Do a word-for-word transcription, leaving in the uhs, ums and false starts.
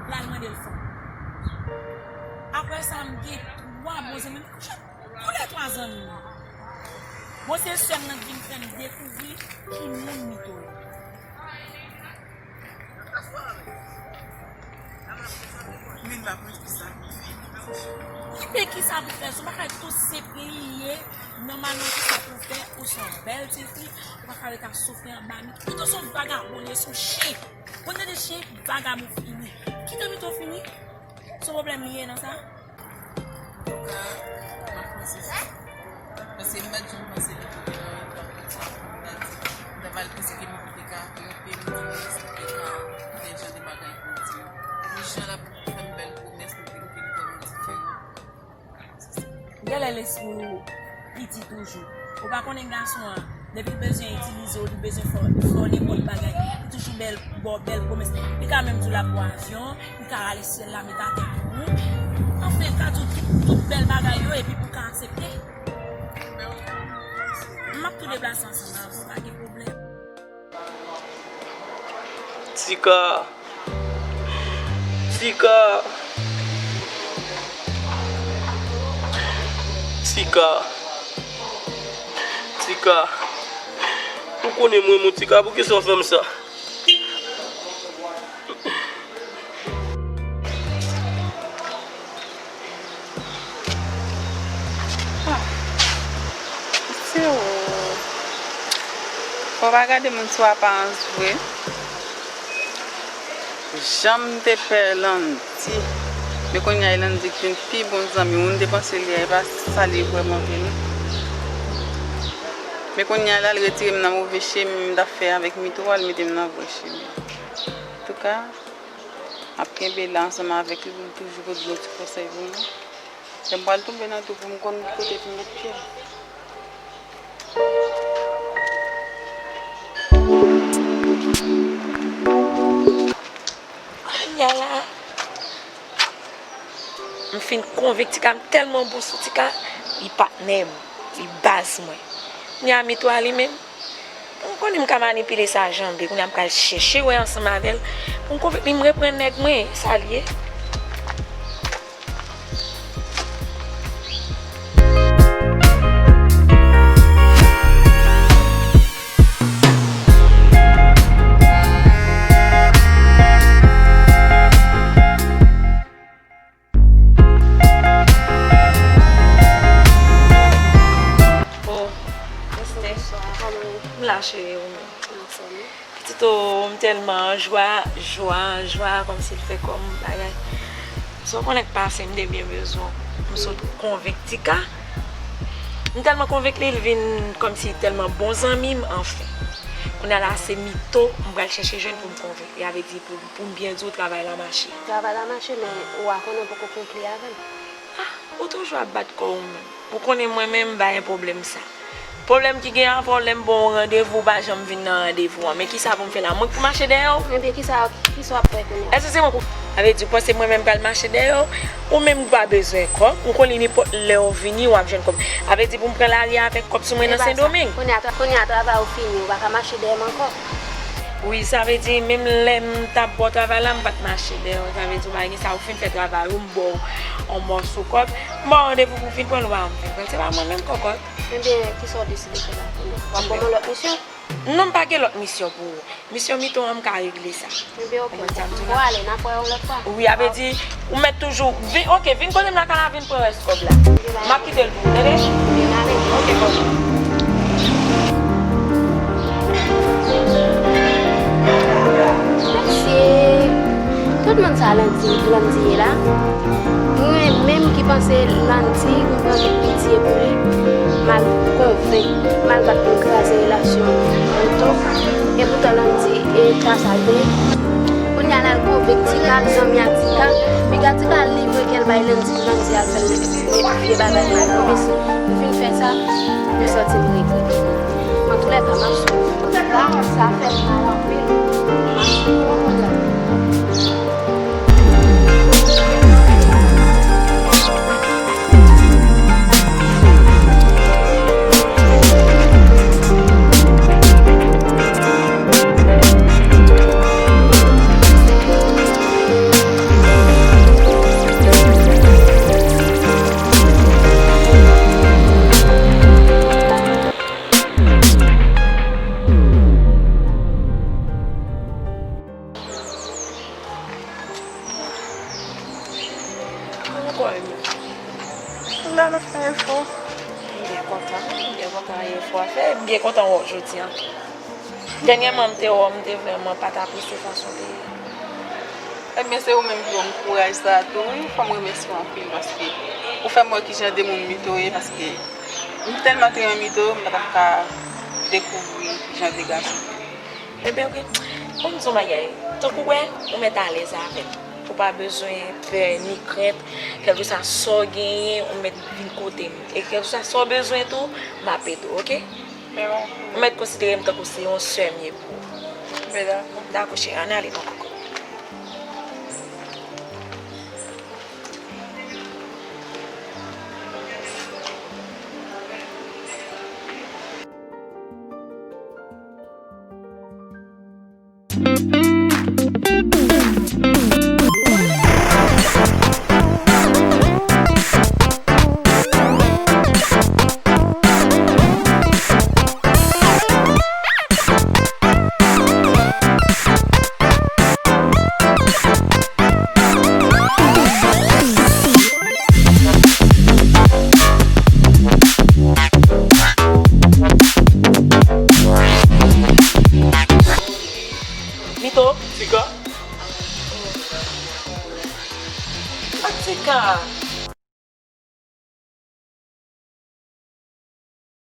L al mande l fanm. Apre sa, m gen twa bon zanmi m. Toulètwa zanmi m. Bon, se sè m nan ki vin fè m dekouvri ki moun Mito ye. Epi kisa pou fè? Sou bagay tou senp li ye. Nòmalman, kisa pou fè? Ou se yon bèl ti fi, ou pa ka ret ap soufri anba Mito. Mito se yon vagabon, li se yon chen. Ou tande chen, vagabon fini. Kite Mito fini. Se yon pwoblèm li ye nan sa? Antouka, m ap panse sou sa. Paske m pa t janm panse li te gen yon etan konsa. M ta di, m ta pral panse ke Mito te ka twonpe m, di m ke te ka fè jan de bagay pou di. Men jan l ap fè m bèl pwomès, m te, m te kwè m diferan. Genlè lespri w piti toujou. Ou pa konnen gason an, depi l bezwen itilize w, li bezwen fè w, fè w nenpòt bagay, li toujou bèl, ba w bèl pwomès. Li ka menm di w l ap ba w avyon, li ka rale syèl la met atè pou ou. Anfen, l ka di w tout, tout bèl bagay yo, epi pou w ka aksepte. M ap tou deplase ansanm avè w, pa gen pwoblèm. Tika. Tika. Tika. Tika. Ou konnen mwen, mon Tika, poukisa w fè m sa? Ah, se ou. Fò w pa gade moun sou aparans vre. Jan m te pè Landy. Men kounye a e Landy ki vin pi bon zanmi m. Ou te panse li a, e pa sa li vrèman vre non. Men kounye a la, l retire m nan move chemen m t ap fè avèk Mito a, l mete m nan vrè chemen. Antouka, m ap kenbe la ansanm avèk li pou l toujou pote bon ti konsèy pou mwen. Lè m pral tonbe nan twou pou m konn ki kote pou m met pye m. Aya la. M fin konvenk Tika, m tèlman bon sou Tika, li patnè m, li baz mwen. Kounye a Mito a li menm, m konnen m ka manipile sa jan m vle, kounye a m pral chèche wè ansanm avè l, pou m konvenk li m reprann nèg mwen, e sa l ye. Oh, Esther. Bonswa, kòman w ye? M la, cheri, ou menm? Anfòm wi. Pitit o, m tèlman an jwa, jwa, an jwa, kòmsi l fè kò m bagay. Sa w konnen k pase, m te byen bezwen w. M sot konvenk Tika. M tèlman konvenk li, l vin kòmsi tèlman bon zanmi m, anfen. Kounye a la, se Mito m pral chèche jwenn pou m konvenk li. Sa vle di pou, pou m byen di w, travay la mache. Travay la mache, men ou a konnen w poko konkli avè l. Ah, ou toujou ap bat kò w menm. Ou konnen mwen menm, m pa gen pwoblèm sa. Pwoblèm ki gen avè w, lè m ba w randevou, ou pa janm vin nan randevou an. Men kisa pou m fè la? Mwen k pou mache dèyè w? Ebyen, kisa, kisa w ap fè kounye a? Èske se mwen pou, sa vle di, ou panse mwen menm pral mache dèyè w? Ou menm ou pa bezwen kòb. Ou konnen nenpòt lè w vini, w ap jwenn kòb. Sa vle di pou m pran lari avèk kòb sou mwen nan Sendomeng? Kounye a, kounye a travay ou fini, ou pa ka mache dèyè m ankò. Wi, sa vle di, menm lè m t ap ba w travay la, m pa t mache dèyè w. Sa vle di, ou pa gen sa, ou fin fè travay ou, m ba w yon mòso kòb. M ba w randevou pou w vin pran l, ou pa janm vin pran l. Se pa mwen menm, kòkòt. Ebyen, kisa w deside fè la kounye a? W ap ban mwen lòt misyon? Non, m pa gen lòt misyon pou ou. Misyon Mito an, m ka regle sa. Ebyen, oke. Ou konprann sa m di w la? Ou ale, n ap wè yon lòt fwa. Wi, sa vle di, ou mèt toujou vin, oke, vin kote m lakay la, vin pran rès kòb la. M ap kite l pou ou, tande? Oke, kòkòt. Mesye, tout moun sa Landy, Landy ye la. Mwen menm ki panse Landy, m pran tout pitye pou li, m al konvenk, m al bat pou l kraze relasyon Mito. Epoutan Landy, e ta sa l te ye. Kounye a l al konvenk Tika, zanmi a Tika. Piga Tika al livre kè l bay Landy, pou Landy al fè l vye bagay mal. Epi si m fin fè sa, m santi m regrèt. Antoulèka, m ap swiv. Sa fè m mal anpil. M ap swiv yon pwoblèm. Kòm la, n ap fè efò. M byen kontan, m byen kontan efò a fè. M byen kontan wè w jodi a. Dènyèman, m te wè w, m te vrèman pa t apresye fason w te ye. Ebyen, se ou menm ki ban m kouraj sa a tou, wi. Fò m remèsye w anpil, paske ou fè m wè kijan de moun Mito ye, paske m tèlman te renmen Mito, m pa t ap ka dekouvri kijan de gason. Ebyen, ok. Bon, m di w bagay. Tankou w wè, ou mèt alèz avè m. Ou pa bezwen pè ni krent, kèlkeswa sa w genyen, ou mèt vin kote m. E kèlkeswa sa w bezwen tou, m ap ede w, ok? Ou mèt konsidere m tankou se yon sè m ye pou ou. Dakò, cheri, ann ale, bon koko. Mito. Tika. Ak Tika.